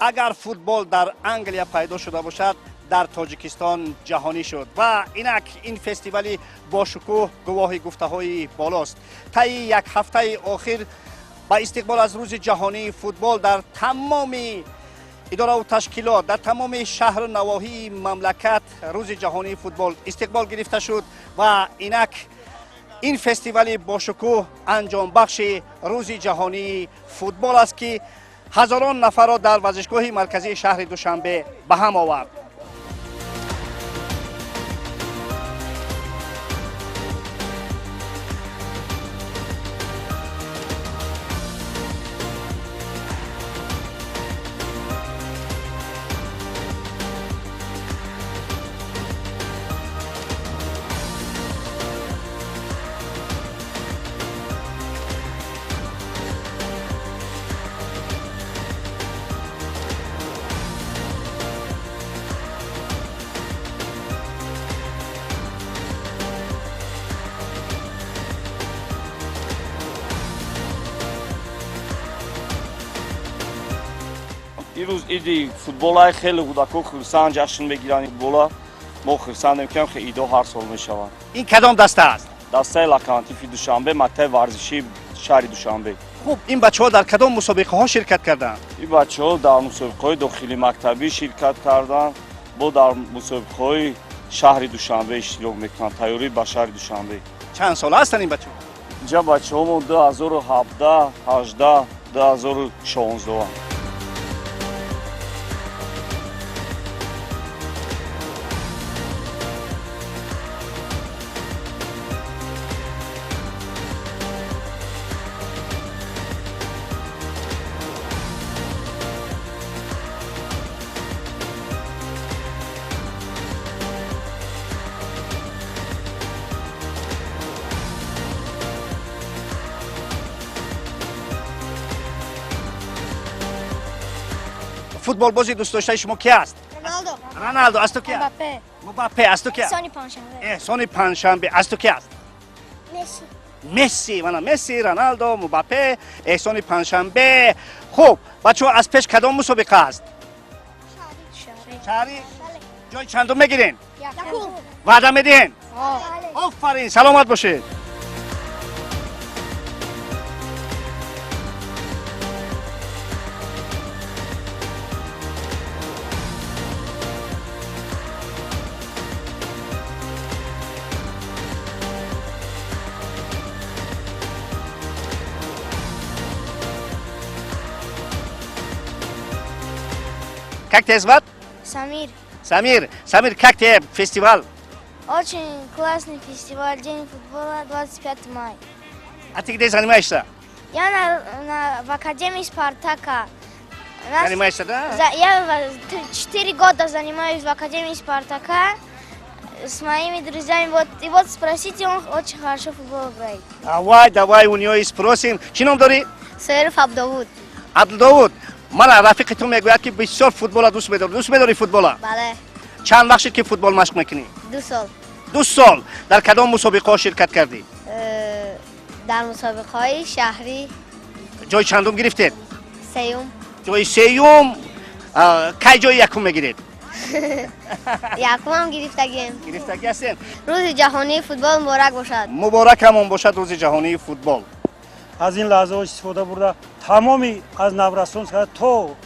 Агар футбол дар Англия пайдо шуда бошад, дар Тоҷикистон ҷаҳонӣ шуд ва инак ин фестивали бошукӯҳ гувоҳи гуфтаҳои болост. Таи як ҳафтаи охир ба истиқбол аз рӯзи ҷаҳонии футбол дар тамоми идораву ташкилот, дар тамоми шаҳру навоҳии мамлакат рӯзи ҷаҳонии футбол истиқбол гирифта шуд ва инак ин фестивали бошукӯҳ анҷомбахши рӯзи ҷаҳонии футбол аст, ки ҳазорон нафарро дар варзишгоҳи марказии шаҳри Душанбе ба ҳам овард. Ирӯз иди футболай, хеле кӯдакҳо хурсанд ҷашн мегиранд футбола. Мо хурсандем, ки ҳам идо ҳар сол мешаванд. Ин кадом даста аст? Дастаи Локомотиви Душанбе, мактаби варзишии шаҳри Душанбе. Хуб, ин бачаҳо дар кадом мусобиқаҳо ширкат карданд? Ин бачаҳо дар мусобиқаҳои дохили мактабӣ ширкат карданд, бо дар мусобиқаҳои шаҳри Душанбе иштирок мекунанд, тайёрӣ ба шаҳри Душанбе. Чанд сола ҳастанд ин бачаҳо? Инҷа бачаҳомо 2017, 18, 2016. Футболбози дӯстдоштаи шумо ки аст? Роналдо. Роналдо. Аз ту ки аст? Мбаппе. Мбаппе. Аз ту ки аст? Эҳсони Панҷшанбе. Эҳсони Панҷшанбе. Аз ту ки аст? Месси. Месси. Мана Месси, Роналдо, Мбаппе, Эҳсони Панҷшанбе. Хуб, бачаҳо, аз пеш кадом мусобиқа аст? Шаҳрӣ. Ҷои чандум мегирен? Якум. Ваъда медиҳен? Офарин, саломат бошед. Как тебя звать? Самир. Самир. Самир, как тебе фестиваль? Очень классный фестиваль, День футбола, 25 мая. А ты где занимаешься? Я в Академии Спартака. Занимаешься, да? Я 4 года занимаюсь в Академии Спартака с моими друзьями. Вот, и вот спросите, он очень хорошо футбол играет. Давай, давай, у него и спросим. Чӣ ном дорӣ? Саиров Абдовуд. Абдудовуд. Мана рафиқи ту мегӯяд, ки бисёр футбола дӯст медорӣ. Дӯст медорӣ футбола? Бале. Чанд вақт шуд, ки футбол машқ мекунӣ? 2 сол. 2 сол. Дар кадом мусобиқаҳо ширкат кардӣ? Дар мусобиқаҳои шаҳрӣ. Ҷои чандум гирифтед? Сеюм. Ҷои сеюм. Кай ҷои якум мегиред? Якумам гирифтагием. Гирифтагӣ ҳастем. Рӯзи ҷаҳонии футбол муборак бошад. Муборакамон бошад рӯзи ҷаҳонии футбол. Аз ин лаҳзаҳо истифода бурда тамоми аз наврасон то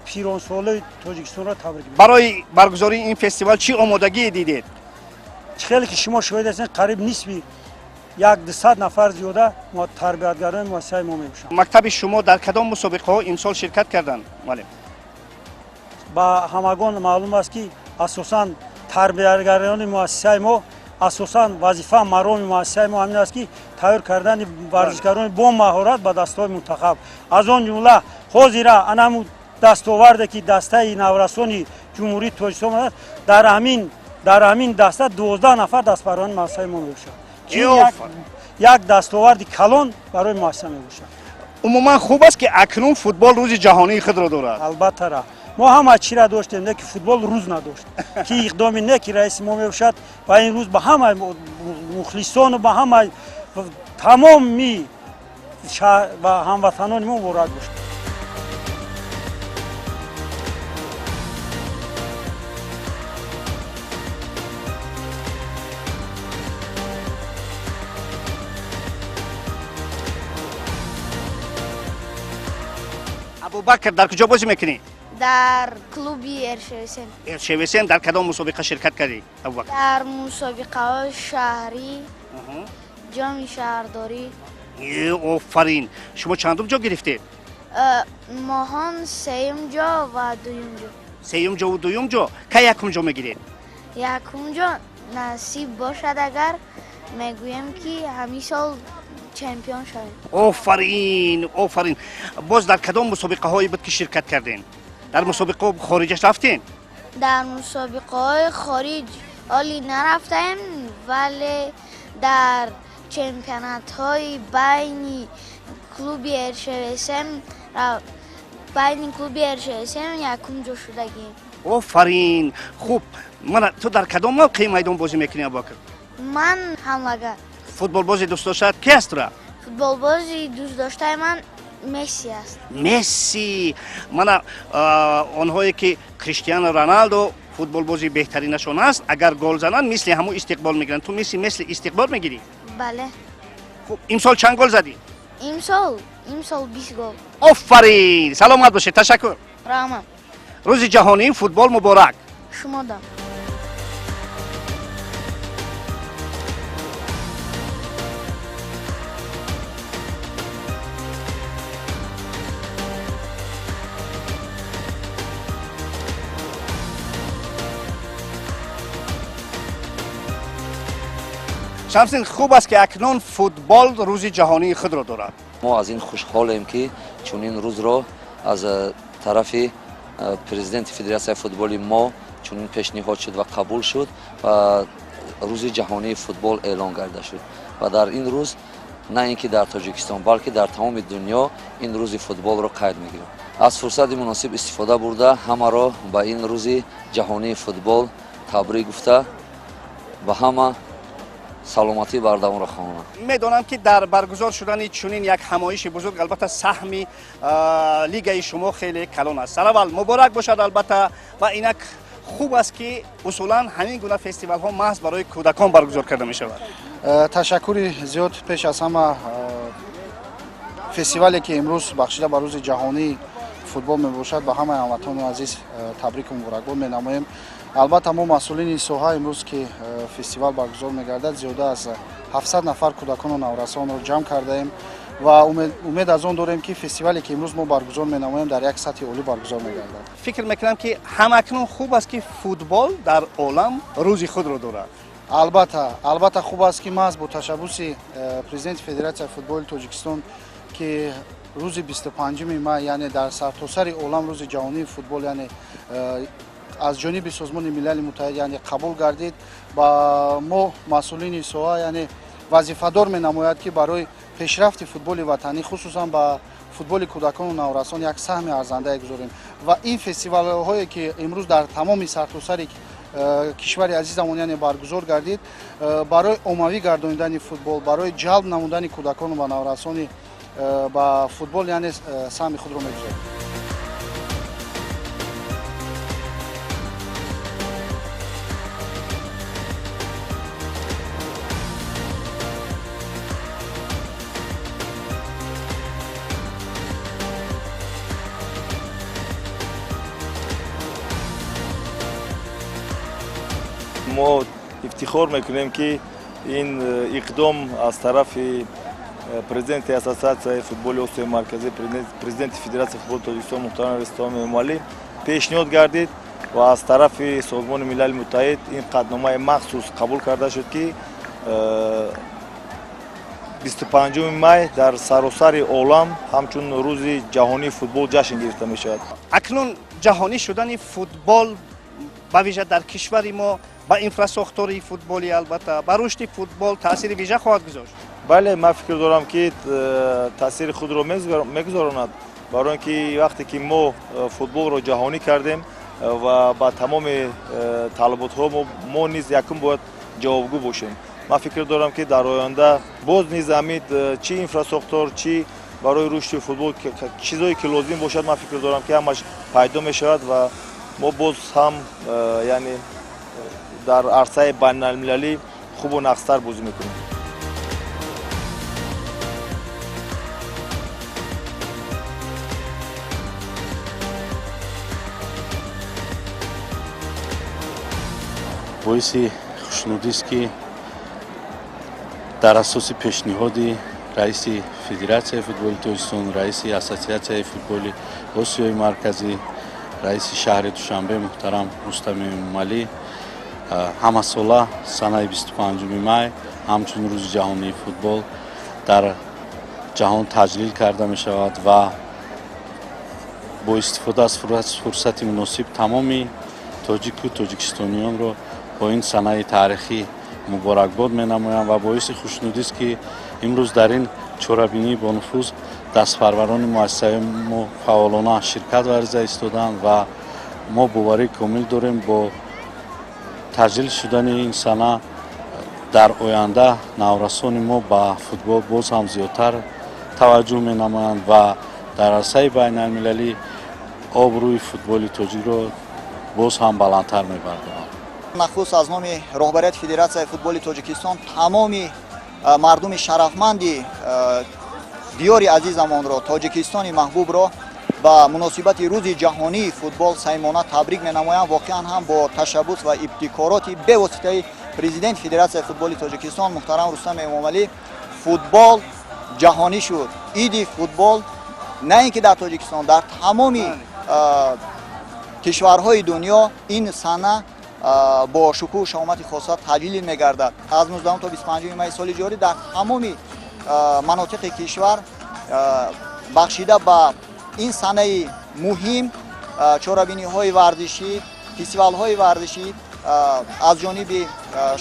пиронсолаи Тоҷикистонро табрик мекунам. Барои баргузории ин фестивал чӣ омодагӣ дидед? Хеле ки шумо шоҳид ҳастед, қариб нисфи як дусад нафар зиёда тарбиятгарони муассисаи мо мебошанд. Мактаби шумо дар кадом мусобиқаҳо имсол ширкат карданд, муаллим? Ба ҳамагон маълум аст, ки асосан тарбиятгарони муассисаи мо, асосан вазифа мароми муассисаи мо ҳамин аст, ки тайёр кардани варзишгарони бо маҳорат ба дастаҳои мунтахаб. Аз он ҷумла ҳозира анаму дастоварде, ки дастаи наврасони Ҷумҳурии Тоҷикистон аст, дар ҳамин даста 12 нафар дастпарварони муассисаи мо мебошанд, ки як дастоварди калон барои муассиса мебошад. Умуман хуб аст, ки акнун футбол рӯзи ҷаҳонии худро дорад. Албатта, ра мо ҳама чиро доштем, не ки футбол рӯз надошт, ки иқдоми не ки раиси мо мебошад ва ин рӯз ба ҳамаи мухлисону ба ҳамаи тамоми ва ҳамватанони мо муборак бошад. Абубакр, дар куҷо бозӣ мекунӣ? Дар клуби РШВСМ. РШВСМ дар кадом мусобиқа ширкат кардӣ, Абубакр? Дар мусобиқаҳои шаҳрӣ, ҷоми шаҳрдорӣ. Офарин! Шумо чандум ҷо гирифтед? Моҳон сеюм ҷо ва дуюм ҷо. Сеюм ҷову дуюм ҷо. Кай якум ҷо мегиред? Якум ҷо насиб бошад, агар мегӯем, ки ҳамин сол чемпион шавем. Офарин, офарин! Боз дар кадом мусобиқаҳое буд, ки ширкат кардем? Дар мусобиқаҳо хориҷаш рафтем? Дар мусобиқаҳои хориҷ ҳоли нарафтаем, вале дар чемпионатҳои байни клуби РШВСМ, байни клуби РШВСМ якум ҷо шудагем. Офарин! Хуб, мана ту дар кадом мавқеи майдон бозӣ мекунӣ, Абубакр? Ман ҳамлагар. Футболбози дӯстдоштаат ки аст тура? Футболбози дӯстдоштаи ман Месси аст. Месси! Мана онҳое ки Криштиану Роналдо футболбози беҳтаринашон аст, агар гол зананд, мисли ҳамун истиқбол мегиранд. Ту мисли истиқбол мегирӣ? Бале. Хуб, имсол чанд гол задӣ? Имсол 20 гол. Офарин, саломат бошед, ташаккур. Раҳмат. Рӯзи ҷаҳонии футбол муборак. Шумо дам. Шамсин, хуб аст, ки акнун футбол рӯзи ҷаҳонии худро дорад. Мо аз ин хушҳолем, ки чунин рӯзро аз тарафи президенти федератсияи футболи мо чунин пешниҳод шуд ва қабул шуд ва рӯзи ҷаҳонии футбол эълон карда шуд. Ва дар ин рӯз на ин ки дар Тоҷикистон, балки дар тамоми дунё ин рӯзи футболро қайд мегирем. Аз фурсати муносиб истифода бурда, ҳамаро ба ин рӯзи ҷаҳонии футбол табрик гуфта, ба ҳама саломатӣ бардавомро хоҳонам. Медонам, ки дар баргузор шудани чунин як ҳамоиши бузург албатта саҳми лигаи шумо хеле калон аст. Сараввал муборак бошад албатта. Ва инак хуб аст, ки усулан ҳамин гуна фестивалҳо маҳз барои кӯдакон баргузор карда мешавад. Ташаккури зиёд. Пеш аз ҳама, фестивале, ки имрӯз бахшида ба рӯзи ҷаҳонии футбол мебошад, ба ҳамаи ҳамватанони азиз табрику муборакбод менамоем. Албатта, мо, масъулини соҳа, имрӯз ки фестивал баргузор мегардад, зиёда аз 700 нафар кӯдакону наврасонро ҷамъ кардаем ва умед аз он дорем, ки фестивале, ки имрӯз мо баргузор менамоем, дар як сатҳи олӣ баргузор мегардад. Фикр мекунам, ки ҳамакнун хуб аст, ки футбол дар олам рӯзи худро дорад. Албатта, албатта, хуб аст, ки маҳз бо ташаббуси президенти федератсияи футболи Тоҷикистон, ки рӯзи 25-уми май, яъне дар сартосари олам рӯзи ҷаҳонии футбол, яъне аз ҷониби Созмони Милали Муттаҳид, яъне қабул гардид, ба мо, масъулини соҳа, яъне вазифадор менамояд, ки барои пешрафти футболи ватанӣ, хусусан ба футболи кӯдакону наврасон, як саҳми арзандае гузорем. Ва ин фестивалҳое, ки имрӯз дар тамоми сартосари кишвари азизамон, яъне баргузор гардид, барои оммавӣ гардонидани футбол, барои ҷалб намудани кӯдакону ва наврасони ба футбол, яъне саҳми худро мегузорад. Мо ифтихор мекунем, ки ин иқдом аз тарафи президенти Ассотсиатсияи футболи Осиёи Марказӣ, президенти Федератсияи футболи Тоҷикистон муҳтарам Рустам Эмомалӣ пешниҳод гардид ва аз тарафи Созмони Милали Муттаҳид ин қатъномаи махсус қабул карда шуд, ки 25 май дар саросари олам ҳамчун рӯзи ҷаҳонии футбол ҷашн гирифта мешавад. Акнун ҷаҳонӣ шудани футбол, ба вижа дар кишвари мо, ба инфрасохтори футболӣ, албатта ба рушди футбол таъсири вижа хоҳад гузошт. Бале, ман фикр дорам, ки таъсири худро мегузоронад, барои он ки вақте ки мо футболро ҷаҳонӣ кардем ва ба тамоми талаботҳо мо низ якум бояд ҷавобгӯ бошем. Ман фикр дорам, ки дар оянда боз низ ҳамин чӣ инфрасохтор, чӣ барои рушди футбол чизое ки лозим бошад, ман фикр дорам, ки ҳамаш пайдо мешавад ва мо боз ҳам яъне дар арсаи байналмилалӣ хубу нақстар бозӣ мекунем. Боиси хушнудист, ки дар асоси пешниҳоди раиси Федератсияи футболи Тоҷикистон, раиси Ассотсиатсияи футболи Осиёи Марказӣ, раиси шаҳри Душанбе муҳтарам Рустами Эмомалӣ ҳамасола санаи 25 май ҳамчун Рӯзи ҷаҳонии футбол дар ҷаҳон таҷлил карда мешавад ва бо истифода аз фурсати муносиб тамоми тоҷику тоҷикистониёнро бо ин санаи таърихӣ муборакбод менамоям. Ва боиси хушнудист, ки имрӯз дар ин чорабинии бонуфуз дастпарварони муассисаи мо фаъолона ширкат варзида истоданд ва мо боварии комил дорем, бо таҷлил шудани ин сана дар оянда наврасони мо ба футбол боз ҳам зиёдтар таваҷҷӯҳ менамоянд ва дар арсаи байналмилалӣ обрӯи футболи тоҷикро боз ҳам баландтар мебардоранд. Нахуст аз номи роҳбарияти Федератсияи футболи Тоҷикистон тамоми мардуми шарафманди диёри азизамонро, Тоҷикистони маҳбубро, ба муносибати Рӯзи ҷаҳонии футбол самимона табрик менамоям. Воқеан ҳам бо ташаббус ва ибтикороти бевоситаи президенти Федератсияи футболи Тоҷикистон муҳтарам Рустам Эмомалӣ футбол ҷаҳонӣ шуд. Иди футбол на ин ки дар Тоҷикистон, дар тамоми кишварҳои дунё ин сана бо шукӯҳу шаҳомати хоса таҷлил мегардад. Аз 19 то 25 майи соли ҷорӣ дар тамоми манотиқи кишвар бахшида ба ин санаи муҳим чорабиниҳои варзишӣ, фестивалҳои варзишӣ аз ҷониби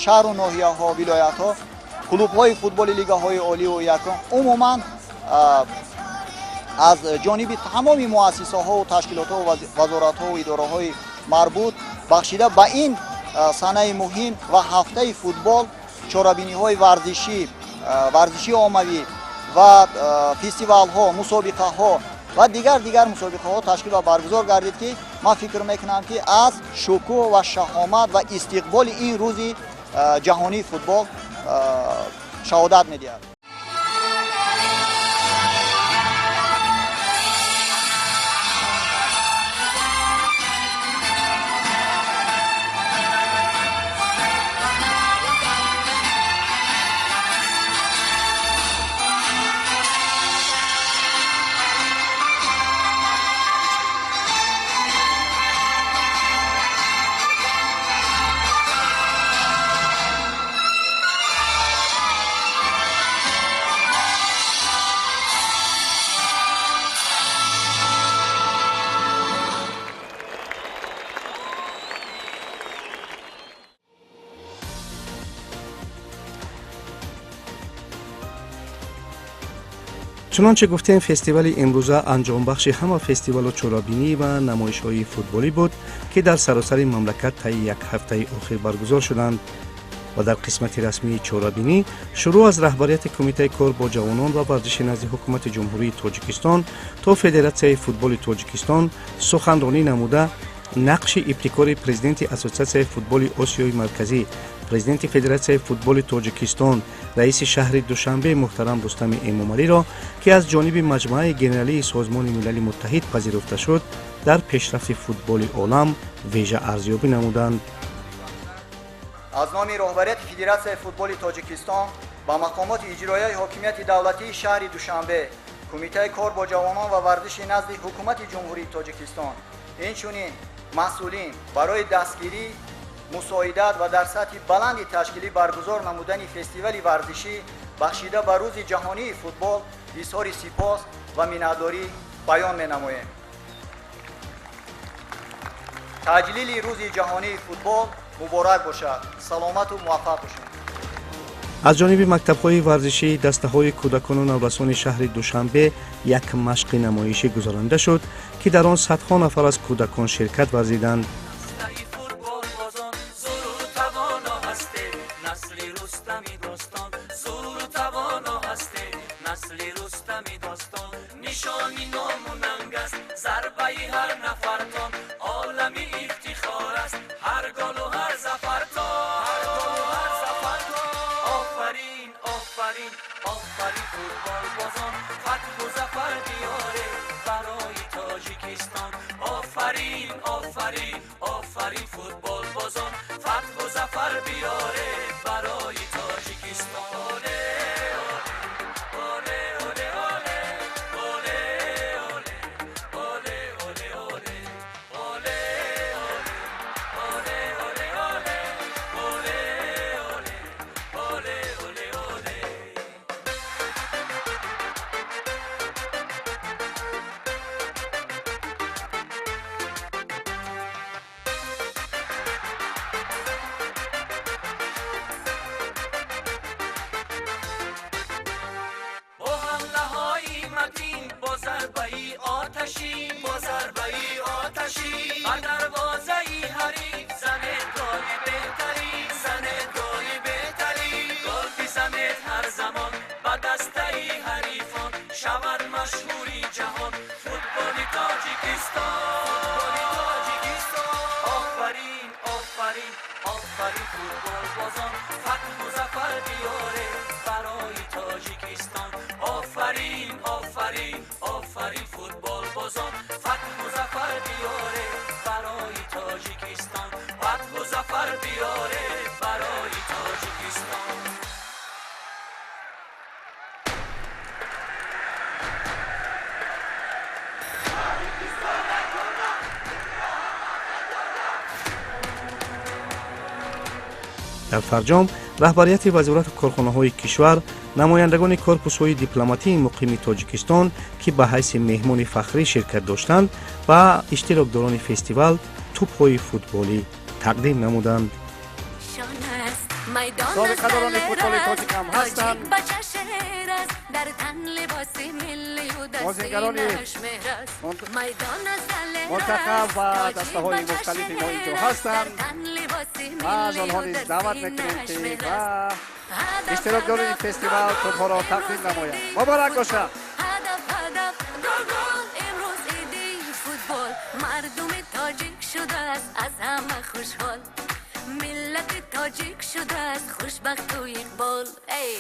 шаҳру ноҳияҳо, вилоятҳо, клубҳои футболи лигаҳои оливу якум, умуман аз ҷониби тамоми муассисаҳову ташкилотҳо, вазоратҳову идораҳои марбут бахшида ба ин санаи муҳим ва ҳафтаи футбол чорабиниҳои варзишӣ, варзиши оммавӣ ва фестивалҳо, мусобиқаҳо ва дигар дигар мусобиқаҳо ташкил ва баргузор гардид, ки ман фикр мекунам, ки аз шукӯҳ ва шаҳомат ва истиқболи ин рӯзи ҷаҳонии футбол шаҳодат медиҳад. Чунонче гуфтем, фестивали имрӯза анҷомбахши ҳама фестивалу чорабинӣ ва намоишҳои футболӣ буд, ки дар саросари мамлакат таи як ҳафтаи охир баргузор шуданд. Ва дар қисмати расмии чорабинӣ шурӯъ аз раҳбарияти Кумитаи кор бо ҷавонон ва варзиши назди Ҳукумати Ҷумҳурии Тоҷикистон то Федератсияи футболи Тоҷикистон суханронӣ намуда, нақши ибтикори президенти Ассотсиатсияи футболи Осиёи Марказӣ, президенти Федератсияи футболи Тоҷикистон, раиси шаҳри Душанбе муҳтарам Рустами Эмомалиро, ки аз ҷониби Маҷмӯаи Генералии Созмони Милали Муттаҳид пазируфта шуд, дар пешрафти футболи олам вежа арзёбӣ намуданд. Аз номи роҳбарияти Федератсияи футболи Тоҷикистон ба мақомоти иҷроияи ҳокимияти давлатии шаҳри Душанбе, Кумитаи кор бо ҷавонон ва варзиши назди Ҳукумати Ҷумҳурии Тоҷикистон, инчунин масъулин барои дастгирӣ, мусоидат ва дар сатҳи баланди ташкилӣ баргузор намудани фестивали варзишӣ бахшида ба Рӯзи ҷаҳонии футбол изҳори сипос ва миннатдорӣ баён менамоем. Таҷлили Рӯзи ҷаҳонии футбол муборак бошад, саломату муваффақ бошед. Аз ҷониби мактабҳои варзишӣ, дастаҳои кӯдакону наврасони шаҳри Душанбе як машқи намоишӣ гузаронида шуд, ки дар он садҳо нафар аз кӯдакон ширкат варзиданд. Офарин, офарин, офарин, футболбозон, фатҳу зафар. биёред барои Тоҷикистон. Оле, оле, оле, оле, оле, оле, оле, оле, оле, оле, оле, оле, оле, оле, оле, оле. Бо ҳамлаҳои матин, бо зарбаи оташин, бо зарбаи оташин, ба дарвозаи ҳариф занед голи беҳтарин, занед голи беҳтарин. Гол бизанед ҳар замон ба дастаи ҳарифон, шавад машҳури ҷаҳон футболи Тоҷикистон, футболи Тоҷикистон. Офарин, офарин, офарин футболбозон, фатҳу зафар биёред барои Тоҷикистон. Офарин, офарин, офарин футболбозон, фатҳу зафар биёред барои Тоҷикистон, фатҳу зафар биёред барои Тоҷикистон. Дар фарҷом раҳбарияти вазорату корхонаҳои кишвар, намояндагони корпусҳои дипломатии муқими Тоҷикистон, ки ба ҳайси меҳмони фахрӣ ширкат доштанд, ба иштирокдорони фестивал тӯбҳои футболӣ тақдим намуданд. Собиқадорони футболи тоҷик ҳам ҳастанд. Бозигарони мунтахаб ва дастаҳои мухталифи мо инҷо ҳастанд ва аз онҳо низ даъват мекунем, ки ба иштирокдорони фестивал тӯбҳоро тақдим намоянд. Муборак бошад! Мардуми тоҷик шудааст аз ҳама хушҳол, миллати тоҷик шудааст хушбахту иқбол. Эй,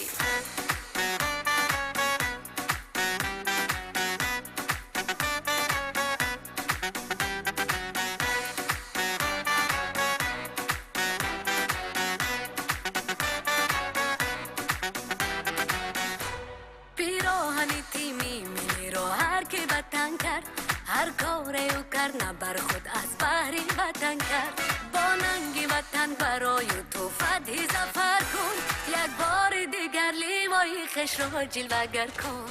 пироҳани тими миллиро ҳар ки ватан кард, ҳар коре ӯ кард на бар худ аз баҳри ватан кард. Бо нанги ватан барою ту фатҳи зафар кун, як бори дигар ливои хешро ҷилвагар кун.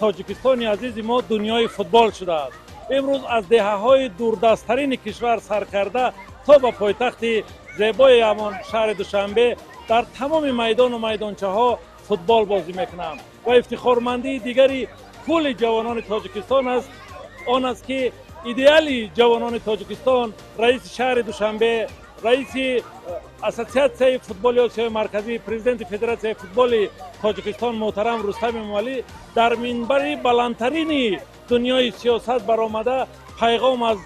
Тоҷикистони азизи мо дунёи футбол шудааст. Имрӯз аз деҳаҳои дурдасттарини кишвар сар карда то ба пойтахти зебои ҳамон шаҳри Душанбе дар тамоми майдону майдончаҳо футбол бозӣ мекунанд ва ифтихормандии дигари кулли ҷавонони Тоҷикистон аст он аст, ки идеали ҷавонони Тоҷикистон, раиси шаҳри Душанбе, раиси Ассотсиатсияи футболи Осиёи Марказӣ, президенти Федератсияи футболи Тоҷикистон муҳтарам Рустам Эмомалӣ дар минбари баландтарини дунёи сиёсат баромада пайғом аз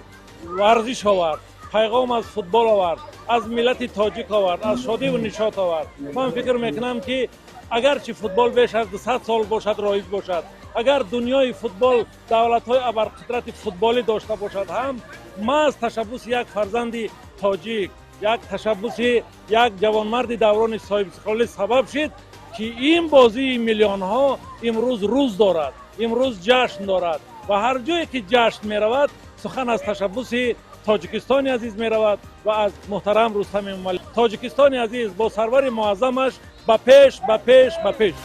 варзиш овард, пайғом аз футбол овард, аз миллати тоҷик овард, аз шодиву нишот овард. Ман фикр мекунам, ки агарчи футбол беш аз 200 сол бошад роиҷ бошад, агар дунёи футбол давлатҳои абарқудрати футболӣ дошта бошад ҳам, маҳз ташаббуси як фарзанди тоҷик, як ташаббуси як ҷавонмарди даврони соҳибистиқлолӣ сабаб шид, ки ин бозии миллионҳо имрӯз рӯз дорад, имрӯз ҷашн дорад ва ҳар ҷое ки ҷашн меравад, сухан аз ташаббуси Тоҷикистони азиз меравад ва аз муҳтарам Рустам Эмомалӣ. Тоҷикистони азиз бо сарвари муаззамаш ба пеш, ба пеш, ба пеш!